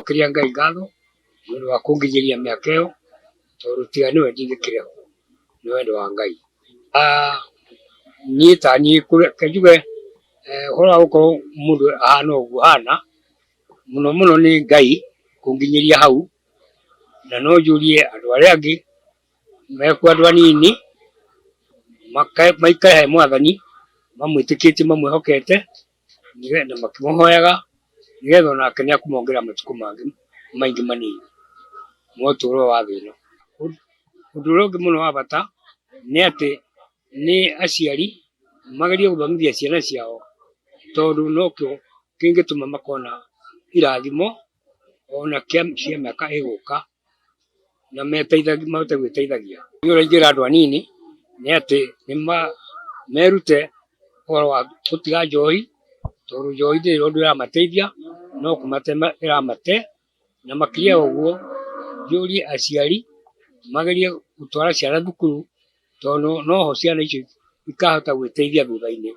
Kĩria Ngai ngatho nĩ ũndũ wa kũnginyĩria mĩaka ĩyo, tondũ tiga nĩwe ndingĩkĩrĩ ho, nĩ wendo wa Ngai. Niĩ ta niĩ reke njuge ũhoro wa gũkorwo mũndũ ahana ũguo ahana, mũno mũno nĩ Ngai kũnginyĩria hau, na no njũrie andũ arĩa angĩ mekuo andũ anini maikare he Mwathani mamwĩtĩkĩtie mamwĩhokete na makĩmũhoyaga nĩgetha onake nĩ ekũmongerera matukũ mangĩ maingĩ manini ma ũtũũro wa thĩ ĩno. Ũndũ ũrĩa ũngĩ mũno wa bata nĩ atĩ nĩ aciari magerie gũthomithia ciana ciao tondũ nokĩo kĩngĩtũma makorwo na irathimo ona cia mĩaka ĩgũka na mahote gwĩteithagia. Niĩ ũrĩa ingĩra andũ anini nĩ atĩ merute ũhoro wa gũtiga njohi tondũ njohi ndĩrĩ ũndũ ĩramateithia no kũmate ĩramate, na makĩria ya ũguo njũrie aciari magerie gũtwara ciana thukuru tondũ noho ciana icio ikahota gwĩteithia thutha-inĩ.